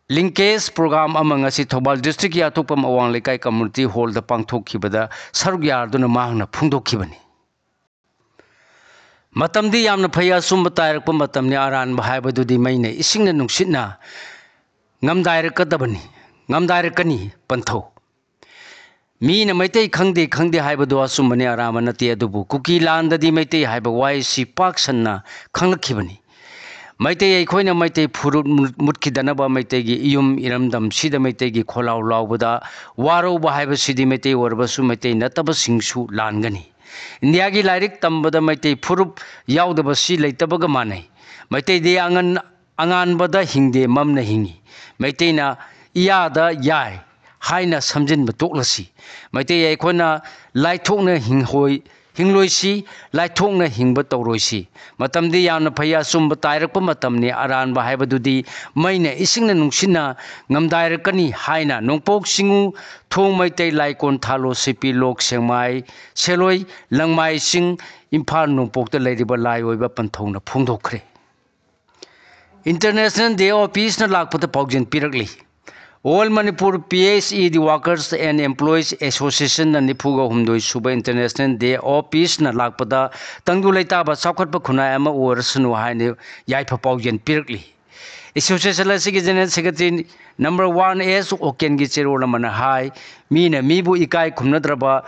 linkage program ꯑꯃ ꯉꯁꯤ ꯊꯧꯕꯥꯜ district ꯀꯤ ꯑꯇꯣꯞꯄ ꯑꯋꯥꯡ ꯂꯩꯀꯥꯏ community hall ꯗ ꯄꯥꯡꯊꯣꯛꯈꯤꯕꯗ ꯁꯔꯨꯛ ꯌꯥꯗꯨꯅ ꯃꯍꯥꯛꯅ ꯐꯣꯡꯗꯣꯛꯈꯤꯕꯅꯤ꯫ ꯃꯇꯝꯗꯤ ꯌꯥꯝꯅ ꯐꯩ, ꯑꯆꯨꯝꯕ ꯇꯥꯏꯔꯛꯄ ꯃꯇꯝꯅꯤ, ꯑꯔꯥꯟꯕ ꯍꯥꯏꯕꯗꯨꯗꯤ ꯃꯩꯅ ꯏꯁꯤꯡꯅ ꯅꯨꯡꯁꯤꯠꯅ ꯉꯝꯗꯥꯏꯔꯛꯀꯗꯕꯅꯤ, ꯉꯝꯗꯥꯏꯔꯛꯀꯅꯤ ꯄꯟꯊꯧ꯫ ꯃꯤꯅ ꯃꯩꯇꯩ ꯈꯪꯗꯦ ꯈꯪꯗꯦ ꯍꯥꯏꯕꯗꯨ ꯑꯆꯨꯝꯕꯅꯤ, ꯑꯔꯥꯟꯕ ꯅꯠꯇꯦ꯫ ꯑꯗꯨꯕꯨ ꯀꯨꯀꯤ ꯂꯥꯟꯗꯗꯤ ꯃꯩꯇꯩ ꯍꯥꯏꯕ ꯋꯥꯍꯩꯁꯤ ꯄꯥꯛ ꯁꯟꯅ ꯈꯪꯂꯛꯈꯤꯕꯅꯤ꯫ ꯃꯩꯇꯩ ꯑꯩꯈꯣꯏꯅ ꯃꯩꯇꯩ ꯐꯨꯔꯨꯞ ꯃꯨꯠꯈꯤꯗꯅꯕ, ꯃꯩꯇꯩꯒꯤ ꯏꯌꯨꯝ ꯏꯔꯝꯗꯝꯁꯤꯗ ꯃꯩꯇꯩꯒꯤ ꯈꯣꯜꯂꯥꯎ ꯂꯥꯎꯕꯗ ꯋꯥꯔꯧꯕ ꯍꯥꯏꯕꯁꯤꯗꯤ ꯃꯩꯇꯩ ꯑꯣꯏꯔꯕꯁꯨ ꯃꯩꯇꯩ ꯅꯠꯇꯕꯁꯤꯡꯁꯨ ꯂꯥꯟꯒꯅꯤ꯫ ꯏꯟꯗꯤꯌꯥꯒꯤ ꯂꯥꯏꯔꯤꯛ ꯇꯝꯕꯗ ꯃꯩꯇꯩ ꯐꯨꯔꯨꯞ ꯌꯥꯎꯗꯕꯁꯤ ꯂꯩꯇꯕꯒ ꯃꯥꯟꯅꯩ꯫ ꯃꯩꯇꯩꯗꯤ ꯑꯉꯟ ꯑꯉꯥꯟꯕꯗ ꯍꯤꯡꯗꯦ, ꯃꯝꯅ ꯍꯤꯡꯏ꯫ ꯃꯩꯇꯩꯅ ꯏꯌꯥꯗ ꯌꯥꯏ ꯍꯥꯏꯅ ꯁꯝꯖꯤꯟꯕ ꯇꯣꯛꯂꯁꯤ꯫ ꯃꯩꯇꯩ ꯑꯩꯈꯣꯏꯅ ꯂꯥꯏꯊꯣꯛꯅ ꯍꯤꯡꯍꯣꯏ-, ꯍꯤꯡꯂꯣꯏꯁꯤ, ꯂꯥꯏꯊꯣꯛꯅ ꯍꯤꯡꯕ ꯇꯧꯔꯣꯏꯁꯤ꯫ ꯃꯇꯝꯗꯤ ꯌꯥꯝꯅ ꯐꯩ, ꯑꯆꯨꯝꯕ ꯇꯥꯏꯔꯛꯄ ꯃꯇꯝꯅꯤ꯫ ꯑꯔꯥꯟꯕ ꯍꯥꯏꯕꯗꯨꯗꯤ ꯃꯩꯅ ꯏꯁꯤꯡꯅ ꯅꯨꯡꯁꯤꯠꯅ ꯉꯝꯗꯥꯏꯔꯛꯀꯅꯤ ꯍꯥꯏꯅ ꯅꯣꯡꯄꯣꯛ ꯆꯤꯡꯉꯨ ꯊꯣꯡ ꯃꯩꯇꯩ ꯂꯥꯏꯀꯣꯟ ꯊꯥꯂꯣ ꯁꯤꯄꯤ ꯂꯣꯛ ꯁꯦꯡꯃꯥꯏ ꯁꯦꯂꯣꯏ ꯂꯪꯃꯥꯏ ꯆꯤꯡ ꯏꯝꯐꯥꯜ ꯅꯣꯡꯄꯣꯛꯇ ꯂꯩꯔꯤꯕ ꯂꯥꯏ ꯑꯣꯏꯕ ꯄꯟꯊꯧꯅ ꯐꯣꯡꯗꯣꯛꯈ꯭ꯔꯦ꯫ International Day of Peace ꯅ ꯂꯥꯛꯄꯗ ꯄꯥꯎꯖꯦꯜ ꯄꯤꯔꯛꯂꯤ꯫ All Manipur P S E D Workers and Employees Association ꯅ ꯅꯤꯐꯨꯒ ꯍꯨꯝꯗꯣꯏ ꯁꯨꯕ International Day of Peace ꯅ ꯂꯥꯛꯄꯗ ꯇꯪꯗꯨ ꯂꯩꯇꯥꯕ ꯆꯥꯎꯈꯠꯄ ꯈꯨꯟꯅꯥꯏ ꯑꯃ ꯑꯣꯏꯔꯁꯅꯨ ꯍꯥꯏꯅ ꯌꯥꯏꯐ ꯄꯥꯎꯖꯦꯜ ꯄꯤꯔꯛꯂꯤ꯫ Association ꯑꯁꯤꯒꯤ General Secretary number one S ꯑꯣꯀꯦꯟꯒꯤ ꯆꯦꯔꯣꯜ ꯑꯃꯅ ꯍꯥꯏ, ꯃꯤꯅ ꯃꯤꯕꯨ ꯏꯀꯥꯏ ꯈꯨꯝꯅꯗ꯭ꯔꯕ,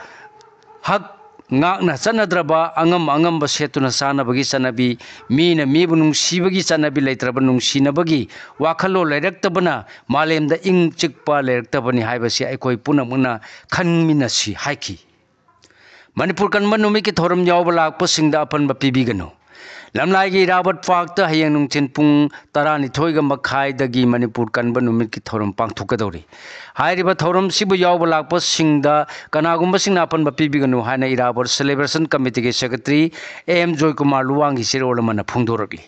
ꯍꯛ ꯉꯥꯛꯅ ꯆꯠꯅꯗ꯭ꯔꯕ, ꯑꯉꯝ ꯑꯉꯝꯕ ꯁꯦꯠꯇꯨꯅ ꯆꯥꯅꯕꯒꯤ ꯆꯠꯅꯕꯤ, ꯃꯤꯅ ꯃꯤꯕꯨ ꯅꯨꯡꯁꯤꯕꯒꯤ ꯆꯠꯅꯕꯤ ꯂꯩꯇ꯭ꯔꯕ, ꯅꯨꯡꯁꯤꯅꯕꯒꯤ ꯋꯥꯈꯜꯂꯣꯟ ꯂꯩꯔꯛꯇꯕꯅ ꯃꯥꯂꯦꯝꯗ ꯏꯪ ꯆꯤꯛꯄ ꯂꯩꯔꯛꯇꯕꯅꯤ ꯍꯥꯏꯕꯁꯤ ꯑꯩꯈꯣꯏ ꯄꯨꯝꯅꯃꯛꯅ ꯈꯟꯃꯤꯟꯅꯁꯤ ꯍꯥꯏꯈꯤ꯫ ꯃꯅꯤꯄꯨꯔ ꯀꯟꯕ ꯅꯨꯃꯤꯠꯀꯤ ꯊꯧꯔꯝ ꯌꯥꯎꯕ ꯂꯥꯛꯄꯁꯤꯡꯗ ꯑꯄꯟꯕ ꯄꯤꯕꯤꯒꯅꯨ꯫ ꯂꯝꯂꯥꯏꯒꯤ ꯏꯔꯥꯕꯣꯠ ꯄꯥꯔꯛꯇ ꯍꯌꯦꯡ ꯅꯨꯡꯊꯤꯜ ꯄꯨꯡ ꯇꯔꯥꯅꯤꯊꯣꯏꯒ ꯃꯈꯥꯏꯗꯒꯤ ꯃꯅꯤꯄꯨꯔ ꯀꯟꯕ ꯅꯨꯃꯤꯠꯀꯤ ꯊꯧꯔꯝ ꯄꯥꯡꯊꯣꯛꯀꯗꯧꯔꯤ꯫ ꯍꯥꯏꯔꯤꯕ ꯊꯧꯔꯝꯁꯤꯕꯨ ꯌꯥꯎꯕ ꯂꯥꯛꯄꯁꯤꯡꯗ ꯀꯅꯥꯒꯨꯝꯕꯁꯤꯡꯅ ꯑꯄꯟꯕ ꯄꯤꯕꯤꯒꯅꯨ ꯍꯥꯏꯅ ꯏꯔꯥꯕꯣꯠ Celebration Committee ꯒꯤ Secretary ꯑꯦ ꯑꯦꯝ ꯖꯣꯏꯀꯨꯃꯥꯔ ꯂꯨꯋꯥꯡꯒꯤ ꯆꯦꯔꯣꯜ ꯑꯃꯅ ꯐꯣꯡꯗꯣꯔꯛꯂꯤ꯫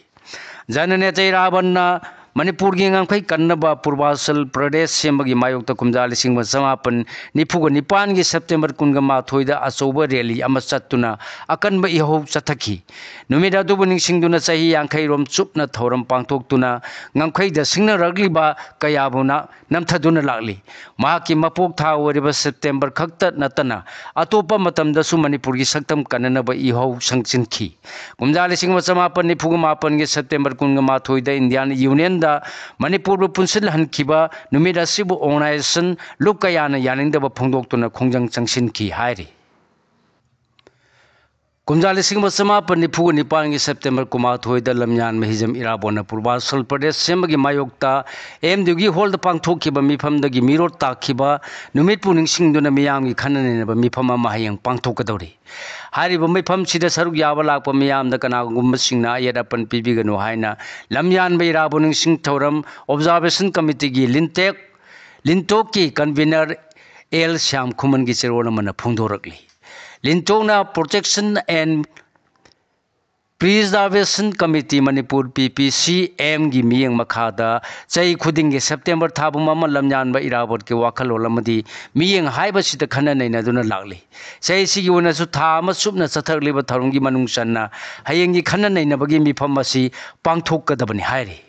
ꯖꯅꯅꯦꯇ꯭ꯔ ꯏꯔꯥꯕꯣꯠꯅ ꯃꯅꯤꯄꯨꯔꯒꯤ ꯉꯝꯈꯩ ꯀꯟꯅꯕ ꯄꯨꯔꯕꯥꯆꯜ ꯄ꯭ꯔꯗꯦꯁ ꯁꯦꯝꯕꯒꯤ ꯃꯥꯌꯣꯛꯇ ꯀꯨꯝꯖꯥ ꯂꯤꯁꯤꯡ ꯑꯃ ꯆꯃꯥꯄꯟ ꯅꯤꯐꯨꯒ ꯅꯤꯄꯥꯟꯒꯤ ꯁꯦꯞꯇꯦꯝꯕꯔ ꯀꯨꯟꯒ ꯃꯥꯊꯣꯏꯗ ꯑꯆꯧꯕ ꯔꯦꯂꯤ ꯑꯃ ꯆꯠꯇꯨꯅ ꯑꯀꯟꯕ ꯏꯍꯧ ꯆꯠꯊꯈꯤ꯫ ꯅꯨꯃꯤꯠ ꯑꯗꯨꯕꯨ ꯅꯤꯡꯁꯤꯡꯗꯨꯅ ꯆꯍꯤ ꯌꯥꯡꯈꯩ ꯔꯣꯝ ꯆꯨꯞꯅ ꯊꯧꯔꯝ ꯄꯥꯡꯊꯣꯛꯇꯨꯅ ꯉꯝꯈꯩꯗ ꯁꯤꯡꯅꯔꯛꯂꯤꯕ ꯀꯌꯥꯕꯨ ꯅ-, ꯅꯝꯊꯗꯨꯅ ꯂꯥꯛꯂꯤ꯫ ꯃꯍꯥꯛꯀꯤ ꯃꯄꯣꯛ ꯊꯥ ꯑꯣꯏꯔꯤꯕ ꯁꯦꯞꯇꯦꯝꯕꯔ ꯈꯛꯇ ꯅꯠꯇꯅ ꯑꯇꯣꯞꯄ ꯃꯇꯝꯗꯁꯨ ꯃꯅꯤꯄꯨꯔꯒꯤ ꯁꯛꯇꯝ ꯀꯟꯅꯅꯕ ꯏꯍꯧ ꯁꯪꯆꯤꯟꯈꯤ꯫ ꯀꯨꯝꯖꯥ ꯂꯤꯁꯤꯡ ꯑꯃ ꯆꯃꯥꯄꯟ ꯅꯤꯐꯨꯒ ꯃꯥꯄꯟꯒꯤ ꯁꯦꯞꯇꯦꯝꯕꯔ ꯀꯨꯟꯒ ꯃꯥꯊꯣꯏꯗ ꯏꯟꯗꯤꯌꯥꯟ ꯌꯨꯅꯤꯌꯟꯗ ꯃꯅꯤꯄꯨꯔꯕꯨ ꯄꯨꯟꯁꯤꯜꯍꯟꯈꯤꯕ ꯅꯨꯃꯤꯠ ꯑꯁꯤꯕꯨ ꯑꯣꯔꯒꯅꯥꯏꯖꯦꯁꯟ ꯂꯨꯞ ꯀꯌꯥꯅ ꯌꯥꯅꯤꯡꯗꯕ ꯐꯣꯡꯗꯣꯛꯇꯨꯅ ꯈꯣꯡꯖꯪ ꯆꯪꯁꯤꯟꯈꯤ ꯍꯥꯏꯔꯤ꯫ ꯀꯨꯝꯖꯥ ꯂꯤꯁꯤꯡ ꯑꯃ ꯆꯃꯥꯄꯟ ꯅꯤꯐꯨꯒ ꯅꯤꯄꯥꯟꯒꯤ ꯁꯦꯞꯇꯦꯝꯕꯔ ꯀꯨꯟꯃꯥꯊꯣꯏꯗ ꯂꯝꯌꯥꯟꯕ ꯍꯤꯖꯝ ꯏꯔꯥꯕꯣꯠꯅ ꯄꯨꯔꯕꯥꯆꯜ ꯄ꯭ꯔꯗꯦꯁ ꯁꯦꯝꯕꯒꯤ ꯃꯥꯌꯣꯛꯇ ꯑꯦꯝ ꯗꯤꯌꯨꯒꯤ ꯍꯣꯜꯗ ꯄꯥꯡꯊꯣꯛꯈꯤꯕ ꯃꯤꯐꯝꯗꯒꯤ ꯃꯤꯔꯣꯠ ꯇꯥꯈꯤꯕ ꯅꯨꯃꯤꯠꯄꯨ ꯅꯤꯡꯁꯤꯡꯗꯨꯅ ꯃꯤꯌꯥꯝꯒꯤ ꯈꯟꯅ ꯅꯩꯅꯕ ꯃꯤꯐꯝ ꯑꯃ ꯍꯌꯦꯡ ꯄꯥꯡꯊꯣꯛꯀꯗꯧꯔꯤ꯫ ꯍꯥꯏꯔꯤꯕ ꯃꯤꯐꯝꯁꯤꯗ ꯁꯔꯨꯛ ꯌꯥꯕ ꯂꯥꯛꯄ ꯃꯤꯌꯥꯝꯗ ꯀꯅꯥꯒꯨꯝꯕꯁꯤꯡꯅ ꯑꯌꯦꯠ ꯑꯄꯟ ꯄꯤꯕꯤꯒꯅꯨ ꯍꯥꯏꯅ ꯂꯝꯌꯥꯟꯕ ꯏꯔꯥꯕꯣꯠ ꯅꯤꯡꯁꯤꯡ ꯊꯧꯔꯝ ꯑꯣꯕꯖꯥꯔꯕꯦꯁꯟ ꯀꯃꯤꯇꯤꯒꯤ ꯂꯤꯟꯇꯦꯛ, ꯂꯤꯟꯇꯣꯛꯀꯤ ꯀꯟꯚꯤꯅꯔ ꯑꯦꯜ ꯁ꯭ꯌꯥꯝ ꯈꯨꯃꯟꯒꯤ ꯆꯦꯔꯣꯜ ꯑꯃꯅ ꯐꯣꯡꯗꯣꯔꯛꯂꯤ꯫ ꯂꯤꯟꯇꯣꯛꯅ Protection and Preservation Committee Manipur, ꯄꯤ ꯄꯤ ꯁꯤ ꯑꯦꯝꯒꯤ ꯃꯤꯠꯌꯦꯡ ꯃꯈꯥꯗ ꯆꯍꯤ ꯈꯨꯗꯤꯡꯒꯤ ꯁꯦꯞꯇꯦꯝꯕꯔ ꯊꯥ ꯄꯨꯝꯕ ꯑꯃ ꯂꯝꯌꯥꯟꯕ ꯏꯔꯥꯕꯣꯠꯀꯤ ꯋꯥꯈꯜꯂꯣꯟ ꯑꯃꯗꯤ ꯃꯤꯠꯌꯦꯡ ꯍꯥꯏꯕꯁꯤꯗ ꯈꯟꯅ ꯅꯩꯅꯗꯨꯅ ꯂꯥꯛꯂꯤ꯫ ꯆꯍꯤꯁꯤꯒꯤ ꯑꯣꯏꯅꯁꯨ ꯊꯥ ꯑꯃ ꯆꯨꯞꯅ ꯆꯠꯊꯔꯛꯂꯤꯕ ꯊꯧꯔꯝꯒꯤ ꯃꯅꯨꯡ ꯆꯟꯅ ꯍꯌꯦꯡꯒꯤ ꯈꯟꯅ ꯅꯩꯅꯕꯒꯤ ꯃꯤꯐꯝ ꯑꯁꯤ ꯄꯥꯡꯊꯣꯛꯀꯗꯕꯅꯤ ꯍꯥꯏꯔꯤ꯫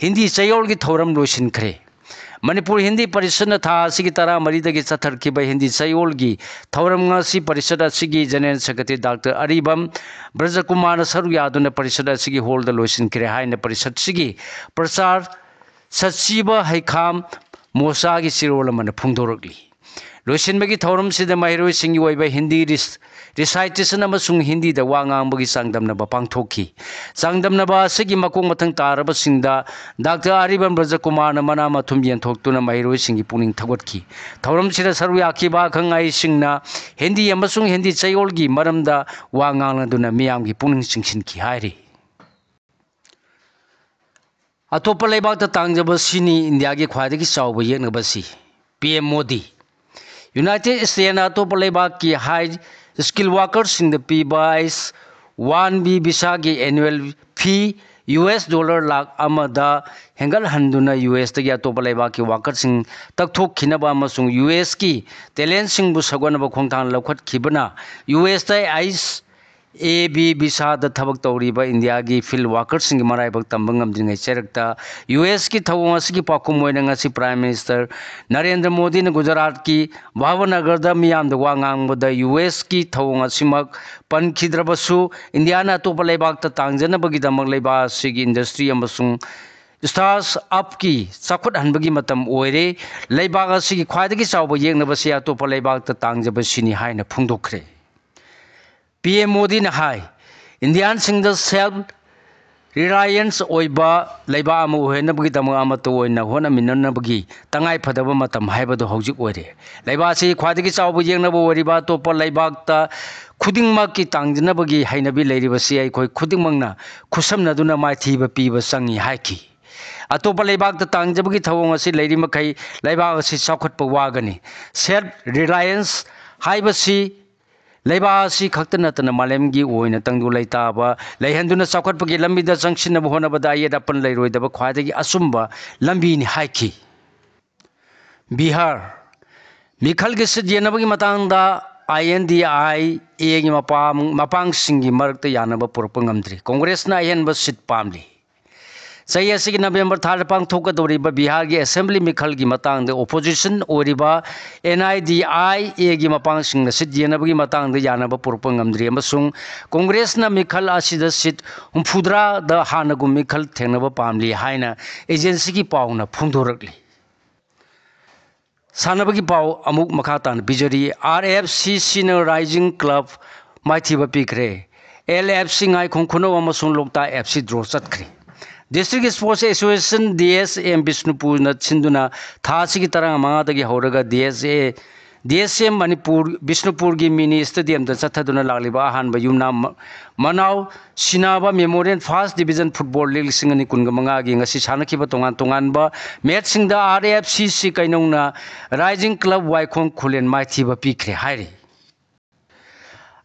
ꯍꯤꯟꯗꯤ ꯆꯌꯣꯜꯒꯤ ꯊꯧꯔꯝ ꯂꯣꯏꯁꯤꯟꯈ꯭ꯔꯦ꯫ ꯃꯅꯤꯄꯨꯔ ꯍꯤꯟꯗꯤ ꯄꯔꯤꯁꯠꯅ ꯊꯥ ꯑꯁꯤꯒꯤ ꯇꯔꯥꯃꯔꯤꯗꯒꯤ ꯆꯠꯊꯔꯛꯈꯤꯕ ꯍꯤꯟꯗꯤ ꯆꯌꯣꯜꯒꯤ ꯊꯧꯔꯝ ꯉꯁꯤ ꯄꯔꯤꯁꯠ ꯑꯁꯤꯒꯤ ꯖꯦꯅꯦꯔꯦꯜ ꯁꯦꯀ꯭ꯔꯦꯇꯔꯤ ꯗꯥꯛꯇꯔ ꯑꯔꯤꯕꯝ ꯕ꯭ꯔꯖꯀꯨꯃꯥꯔꯅ ꯁꯔꯨꯛ ꯌꯥꯗꯨꯅ ꯄꯔꯤꯁꯠ ꯑꯁꯤꯒꯤ ꯍꯣꯜꯗ ꯂꯣꯏꯁꯤꯟꯈ꯭ꯔꯦ ꯍꯥꯏꯅ ꯄꯔꯤꯁꯠꯁꯤꯒꯤ ꯄ꯭ꯔꯆꯥꯔ ꯁꯆꯤꯕ ꯍꯩꯈꯥꯝ ꯃꯣꯆꯥꯒꯤ ꯆꯦꯔꯣꯜ ꯑꯃꯅ ꯐꯣꯡꯗꯣꯔꯛꯂꯤ꯫ ꯂꯣꯏꯁꯤꯟꯕꯒꯤ ꯊꯧꯔꯝꯁꯤꯗ ꯃꯍꯩꯔꯣꯏꯁꯤꯡꯒꯤ ꯑꯣꯏꯕ ꯍꯤꯟꯗꯤ ꯔꯤꯁ-, ꯔꯤꯁꯥꯏꯇꯦꯁꯟ ꯑꯃꯁꯨꯡ ꯍꯤꯟꯗꯤꯗ ꯋꯥ ꯉꯥꯡꯕꯒꯤ ꯆꯥꯡꯗꯝꯅꯕ ꯄꯥꯡꯊꯣꯛꯈꯤ꯫ ꯆꯥꯡꯗꯝꯅꯕ ꯑꯁꯤꯒꯤ ꯃꯀꯣꯛ ꯃꯊꯪ ꯇꯥꯔꯕꯁꯤꯡꯗ ꯗꯥꯛꯇꯔ ꯑꯔꯤꯕꯝ ꯕ꯭ꯔꯖꯀꯨꯃꯥꯔꯅ ꯃꯅꯥ ꯃꯊꯨꯝ ꯌꯦꯟꯊꯣꯛꯇꯨꯅ ꯃꯍꯩꯔꯣꯏꯁꯤꯡꯒꯤ ꯄꯨꯛꯅꯤꯡ ꯊꯧꯒꯠꯈꯤ꯫ ꯊꯧꯔꯝꯁꯤꯗ ꯁꯔꯨꯛ ꯌꯥꯈꯤꯕ ꯑꯈꯪ ꯑꯍꯩꯁꯤꯡꯅ ꯍꯤꯟꯗꯤ ꯑꯃꯁꯨꯡ ꯍꯤꯟꯗꯤ ꯆꯌꯣꯜꯒꯤ ꯃꯔꯝꯗ ꯋꯥ ꯉꯥꯡꯂꯗꯨꯅ ꯃꯤꯌꯥꯝꯒꯤ ꯄꯨꯛꯅꯤꯡ ꯆꯤꯡꯁꯤꯟꯈꯤ ꯍꯥꯏꯔꯤ꯫ ꯑꯇꯣꯞꯄ ꯂꯩꯕꯥꯛꯇ ꯇꯥꯡꯖꯕ ꯁꯤꯅꯤ ꯏꯟꯗꯤꯌꯥꯒꯤ ꯈ꯭ꯋꯥꯏꯗꯒꯤ ꯆꯥꯎꯕ ꯌꯦꯛꯅꯕꯁꯤ꯫ P M Modi. ꯌꯨꯅꯥꯏꯇꯦꯗ ꯁ꯭ꯇꯦꯠꯅ ꯑꯇꯣꯞꯄ ꯂꯩꯕꯥꯛꯀꯤ ꯍꯥꯏ ꯁ꯭ꯀꯤꯜ ꯋꯥꯀꯔꯁꯤꯡꯗ ꯄꯤꯕ ꯑꯩꯆ ꯋꯥꯟ ꯕꯤ ꯚꯤꯁꯥꯒꯤ annual fee U S dollar lakh ꯑꯃꯗ ꯍꯦꯟꯒꯠꯍꯟꯗꯨꯅ ꯌꯨ ꯑꯦꯁꯇꯒꯤ ꯑꯇꯣꯞꯄ ꯂꯩꯕꯥꯛꯀꯤ ꯋꯥꯀꯔꯁꯤꯡ ꯇꯛꯊꯣꯛꯈꯤꯅꯕ ꯑꯃꯁꯨꯡ ꯌꯨ ꯑꯦꯁꯀꯤ ꯇꯦꯂꯦꯟꯁꯤꯡꯕꯨ ꯁꯧꯒꯠꯅꯕ ꯈꯣꯡꯊꯥꯡ ꯂꯧꯈꯠꯈꯤꯕꯅ ꯌꯨ ꯑꯦꯁꯇ ꯑꯥꯏꯁ ꯑꯦ ꯕꯤ ꯚꯤꯁꯥꯗ ꯊꯕꯛ ꯇꯧꯔꯤꯕ ꯏꯟꯗꯤꯌꯥꯒꯤ ꯐꯤꯜ ꯋꯥꯀꯔꯁꯤꯡꯒꯤ ꯃꯔꯥꯏꯕꯛ ꯇꯝꯕ ꯉꯝꯗ꯭ꯔꯤꯉꯩ ꯆꯩꯔꯛꯇ ꯌꯨ ꯑꯦꯁꯀꯤ ꯊꯧꯑꯣꯡ ꯑꯁꯤꯒꯤ ꯄꯥꯎꯈꯨꯝ ꯑꯣꯏꯅ ꯉꯁꯤ ꯄ꯭ꯔꯥꯏꯝ ꯃꯤꯅꯤꯁꯇꯔ ꯅꯔꯦꯟꯗ꯭ꯔ ꯃꯣꯗꯤꯅ ꯒꯨꯖꯔꯥꯠꯀꯤ ꯚꯥꯕꯅꯒꯔꯗ ꯃꯤꯌꯥꯝꯗ ꯋꯥ ꯉꯥꯡꯕꯗ ꯌꯨ ꯑꯦꯁꯀꯤ ꯊꯧꯑꯣꯡ ꯑꯁꯤꯃꯛ ꯄꯟꯈꯤꯗ꯭ꯔꯕꯁꯨ ꯏꯟꯗꯤꯌꯥꯅ ꯑꯇꯣꯞꯄ ꯂꯩꯕꯥꯛꯇ ꯇꯥꯡꯖꯅꯕꯒꯤꯗꯃꯛ ꯂꯩꯕꯥꯛ ꯑꯁꯤꯒꯤ ꯏꯟꯗꯁꯇ꯭ꯔꯤ ꯑꯃꯁꯨꯡ ꯁ꯭ꯇꯥꯔꯠ ꯑꯞꯀꯤ ꯆꯥꯎꯈꯠꯍꯟꯕꯒꯤ ꯃꯇꯝ ꯑꯣꯏꯔꯦ꯫ ꯂꯩꯕꯥꯛ ꯑꯁꯤꯒꯤ ꯈ꯭ꯋꯥꯏꯗꯒꯤ ꯆꯥꯎꯕ ꯌꯦꯛꯅꯕꯁꯤ ꯑꯇꯣꯞꯄ ꯂꯩꯕꯥꯛꯇ ꯇꯥꯡꯖꯕꯁꯤꯅꯤ ꯍꯥꯏꯅ ꯐꯣꯡꯗꯣꯛꯈ꯭ꯔꯦ꯫ ꯄꯤ ꯑꯦꯝ ꯃꯣꯗꯤꯅ ꯍꯥꯏ, ꯏꯟꯗꯤꯌꯥꯟꯁꯤꯡꯗ ꯁꯦꯜꯐ ꯔꯤꯂꯥꯌꯟꯁ ꯑꯣꯏꯕ ꯂꯩꯕꯥꯛ ꯑꯃ ꯑꯣꯏꯍꯟꯅꯕꯒꯤꯗꯃꯛ ꯑꯃꯠꯇ ꯑꯣꯏꯅ ꯍꯣꯠꯅꯃꯤꯟꯅꯅꯕꯒꯤ ꯇꯉꯥꯏ ꯐꯗꯕ ꯃꯇꯝ ꯍꯥꯏꯕꯗꯨ ꯍꯧꯖꯤꯛ ꯑꯣꯏꯔꯦ꯫ ꯂꯩꯕꯥꯛ ꯑꯁꯤ ꯈ꯭ꯋꯥꯏꯗꯒꯤ ꯆꯥꯎꯕ ꯌꯦꯛꯅꯕ ꯑꯣꯏꯔꯤꯕ ꯑꯇꯣꯞꯄ ꯂꯩꯕꯥꯛꯇ ꯈꯨꯗꯤꯡꯃꯛꯀꯤ ꯇꯥꯡꯖꯅꯕꯒꯤ ꯍꯩꯅꯕꯤ ꯂꯩꯔꯤꯕꯁꯤ ꯑꯩꯈꯣꯏ ꯈꯨꯗꯤꯡꯃꯛꯅ ꯈꯨꯠꯁꯝꯅꯗꯨꯅ ꯃꯥꯏꯊꯤꯕ ꯄꯤꯕ ꯆꯪꯏ ꯍꯥꯏꯈꯤ꯫ ꯑꯇꯣꯞꯄ ꯂꯩꯕꯥꯛꯇ ꯇꯥꯡꯖꯕꯒꯤ ꯊꯧꯑꯣꯡ ꯑꯁꯤ ꯂꯩꯔꯤ ꯃꯈꯩ ꯂꯩꯕꯥꯛ ꯑꯁꯤ ꯆꯥꯎꯈꯠꯄ ꯋꯥꯒꯅꯤ꯫ ꯁꯦꯜꯐ ꯔꯤꯂꯥꯌꯟꯁ ꯍꯥꯏꯕꯁꯤ ꯂꯩꯕꯥꯛ ꯑꯁꯤ ꯈꯛꯇ ꯅꯠꯇꯅ ꯃꯥꯂꯦꯝꯒꯤ ꯑꯣꯏꯅ ꯇꯪꯗꯨ ꯂꯩꯇꯥꯕ ꯂꯩꯍꯟꯗꯨꯅ ꯆꯥꯎꯈꯠꯄꯒꯤ ꯂꯝꯕꯤꯗ ꯆꯪꯁꯤꯟꯅꯕ ꯍꯣꯠꯅꯕꯗ ꯑꯌꯦꯠ ꯑꯄꯟ ꯂꯩꯔꯣꯏꯗꯕ ꯈ꯭ꯋꯥꯏꯗꯒꯤ ꯑꯆꯨꯝꯕ ꯂꯝꯕꯤꯅꯤ ꯍꯥꯏꯈꯤ꯫ ꯕꯤꯍꯥꯔ, ꯃꯤꯈꯜꯒꯤ ꯁꯤꯠ ꯌꯦꯟꯅꯕꯒꯤ ꯃꯇꯥꯡꯗ ꯑꯥꯏ ꯑꯦꯟ ꯗꯤ ꯑꯥꯏ ꯑꯦꯒꯤ ꯃꯄꯥꯡ-, ꯃꯄꯥꯡꯁꯤꯡꯒꯤ ꯃꯔꯛꯇ ꯌꯥꯅꯕ ꯄꯨꯔꯛꯄ ꯉꯝꯗ꯭ꯔꯤ꯫ ꯀꯣꯡꯒ꯭ꯔꯦꯁꯅ ꯑꯍꯦꯟꯕ ꯁꯤꯠ ꯄꯥꯝꯂꯤ꯫ ꯆꯍꯤ ꯑꯁꯤꯒꯤ ꯅꯕꯦꯝꯕꯔ ꯊꯥꯗ ꯄꯥꯡꯊꯣꯛꯀꯗꯧꯔꯤꯕ ꯕꯤꯍꯥꯔꯒꯤ ꯑꯦꯁꯦꯝꯕ꯭ꯂꯤ ꯃꯤꯈꯜꯒꯤ ꯃꯇꯥꯡꯗ ꯑꯣꯄꯣꯖꯤꯁꯟ ꯑꯣꯏꯔꯤꯕ ꯑꯦꯟ ꯑꯥꯏ ꯗꯤ ꯑꯥꯏ ꯑꯦꯒꯤ ꯃꯄꯥꯡꯁꯤꯡꯅ ꯁꯤꯠ ꯌꯦꯟꯅꯕꯒꯤ ꯃꯇꯥꯡꯗ ꯌꯥꯅꯕ ꯄꯨꯔꯛꯄ ꯉꯝꯗ꯭ꯔꯤ ꯑꯃꯁꯨꯡ ꯀꯣꯡꯒ꯭ꯔꯦꯁꯅ ꯃꯤꯈꯜ ꯑꯁꯤꯗ ꯁꯤꯠ ꯍꯨꯝꯐꯨꯇꯔꯥꯗ ꯍꯥꯟꯅꯒꯨꯝ ꯃꯤꯈꯜ ꯊꯦꯡꯅꯕ ꯄꯥꯝꯂꯤ ꯍꯥꯏꯅ ꯑꯦꯖꯦꯟꯁꯤꯒꯤ ꯄꯥꯎꯅ ꯐꯣꯡꯗꯣꯔꯛꯂꯤ꯫ ꯁꯥꯟꯅꯕꯒꯤ ꯄꯥꯎ ꯑꯃꯨꯛ ꯃꯈꯥ ꯇꯥꯅ ꯄꯤꯖꯔꯤ꯫ ꯑꯥꯔ ꯑꯦꯐ ꯁꯤ ꯁꯤꯅ ꯔꯥꯏꯖꯤꯡ ꯀ꯭ꯂꯕ ꯃꯥꯏꯊꯤꯕ ꯄꯤꯈ꯭ꯔꯦ꯫ ꯑꯦꯜ ꯑꯦꯐ ꯁꯤ ꯉꯥꯏꯈꯣꯡ ꯈꯨꯅꯧ ꯑꯃꯁꯨꯡ ꯂꯣꯛꯇꯥꯛ ꯑꯦꯐ ꯁꯤ ꯗ꯭ꯔꯣ ꯆꯠꯈ꯭ꯔꯦ꯫ District sports association, D S M, ꯕꯤꯁꯅꯨꯄꯨꯔꯅ ꯁꯤꯟꯗꯨꯅ ꯊꯥ ꯑꯁꯤꯒꯤ ꯇꯔꯥꯃꯉꯥꯗꯒꯤ ꯍꯧꯔꯒ ꯗꯤ ꯑꯦꯁ ꯑꯦ, ꯗꯤ ꯑꯦꯁ ꯑꯦꯝ ꯃꯅꯤꯄꯨꯔ, ꯕꯤꯁꯅꯨꯄꯨꯔꯒꯤ ꯃꯤꯅꯤ ꯁ꯭ꯇꯦꯗꯤꯌꯝꯗ ꯆꯠꯊꯗꯨꯅ ꯂꯥꯛꯂꯤꯕ ꯑꯍꯥꯟꯕ ꯌꯨꯝꯅꯥꯝ ꯃ-, ꯃꯅꯥꯎ ꯁꯤꯅꯥꯕ memorial first division football league ꯂꯤꯁꯤꯡ ꯑꯅꯤ ꯀꯨꯟꯒ ꯃꯉꯥꯒꯤ ꯉꯁꯤ ꯁꯥꯟꯅꯈꯤꯕ ꯇꯣꯉꯥꯟ ꯇꯣꯉꯥꯟꯕ ꯃꯦꯠꯁꯁꯤꯡꯗ ꯑꯥꯔ ꯑꯦꯐ ꯁꯤ ꯁꯤ ꯀꯩꯅꯧꯅ ꯔꯥꯏꯖꯤꯡ ꯀ꯭ꯂꯕ ꯋꯥꯏꯈꯣꯡ ꯈꯨꯂꯦꯟ ꯃꯥꯏꯊꯤꯕ ꯄꯤꯈ꯭ꯔꯦ ꯍꯥꯏꯔꯤ꯫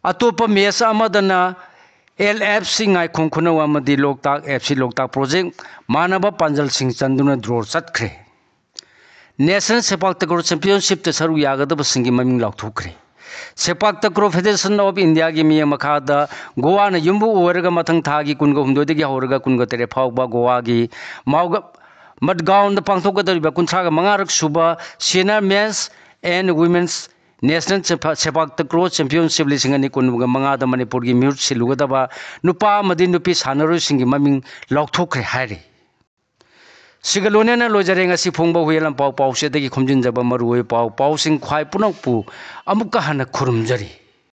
ꯑꯇꯣꯞꯄ ꯃꯦꯠꯁ ꯑꯃꯗꯅ ꯑꯦꯜ ꯑꯦꯐ ꯁꯤ ꯉꯥꯏꯈꯣꯡ ꯈꯨꯅꯧ ꯑꯃꯗꯤ ꯂꯣꯛꯇꯥꯛ ꯑꯦꯐ ꯁꯤ ꯂꯣꯛꯇꯥꯛ ꯄ꯭ꯔꯣꯖꯦꯛ ꯃꯥꯟꯅꯕ ꯄꯥꯟꯖꯜꯁꯤꯡ ꯆꯟꯗꯨꯅ ꯗ꯭ꯔꯣ ꯆꯠꯈ꯭ꯔꯦ꯫ ꯅꯦꯁꯅꯦꯜ ꯁꯦꯄꯥꯛ ꯇꯀ꯭ꯔꯣ ꯆꯦꯝꯄꯤꯌꯟꯁꯤꯞꯇ ꯁꯔꯨꯛ ꯌꯥꯒꯗꯕꯁꯤꯡꯒꯤ ꯃꯃꯤꯡ ꯂꯥꯎꯊꯣꯛꯈ꯭ꯔꯦ꯫ ꯁꯦꯄꯥꯛ ꯇꯀ꯭ꯔꯣ ꯐꯦꯗꯦꯔꯦꯁꯟ ꯑꯣꯐ ꯏꯟꯗꯤꯌꯥꯒꯤ ꯃꯤꯠꯌꯦꯡ ꯃꯈꯥꯗ ꯒꯣꯋꯥꯅ ꯌꯨꯝꯕꯨ ꯑꯣꯏꯔꯒ ꯃꯊꯪ ꯊꯥꯒꯤ ꯀꯨꯟꯒ ꯍꯨꯝꯗꯣꯏꯗꯒꯤ ꯍꯧꯔꯒ ꯀꯨꯟꯒ ꯇꯔꯦꯠ ꯐꯥꯎꯕ ꯒꯣꯋꯥꯒꯤ ꯃꯥꯎꯒ ꯃꯗꯒꯥꯎꯟꯗ ꯄꯥꯡꯊꯣꯛꯀꯗꯧꯔꯤꯕ ꯀꯨꯟꯊ꯭ꯔꯥꯒ ꯃꯉꯥꯔꯛ ꯁꯨꯕ senior ꯃꯦꯟꯁ and women's national ꯁꯦꯄꯥꯛ ꯇꯀ꯭ꯔꯣ championship ꯂꯤꯁꯤꯡ ꯑꯅꯤ ꯀꯨꯟꯒ ꯃꯉꯥꯗ ꯃꯅꯤꯄꯨꯔꯒꯤ ꯃꯤꯍꯨꯠ ꯁꯤꯜꯂꯨꯒꯗꯕ ꯅꯨꯄꯥ ꯑꯃꯗꯤ ꯅꯨꯄꯤ ꯁꯥꯟꯅꯔꯣꯏꯁꯤꯡꯒꯤ ꯃꯃꯤꯡ ꯂꯥꯎꯊꯣꯛꯈ꯭ꯔꯦ ꯍꯥꯏꯔꯤ꯫ ꯁꯤꯒ ꯂꯣꯏꯅꯅ ꯂꯣꯏꯖꯔꯦ ꯉꯁꯤ ꯐꯣꯡꯕ ꯍꯨꯏꯌꯦꯟ ꯂꯥꯟꯄꯥꯎ ꯄꯥꯎꯆꯦꯗꯒꯤ ꯈꯣꯝꯖꯤꯟꯖꯕ ꯃꯔꯨꯑꯣꯏꯕ ꯄꯥꯎ ꯄꯥꯎꯁꯤꯡ ꯈ꯭ꯋꯥꯏ ꯄꯨꯝꯅꯃꯛꯄꯨ ꯑꯃꯨꯛꯀ ꯍꯟꯅ ꯈꯨꯔꯨꯝꯖꯔꯤ꯫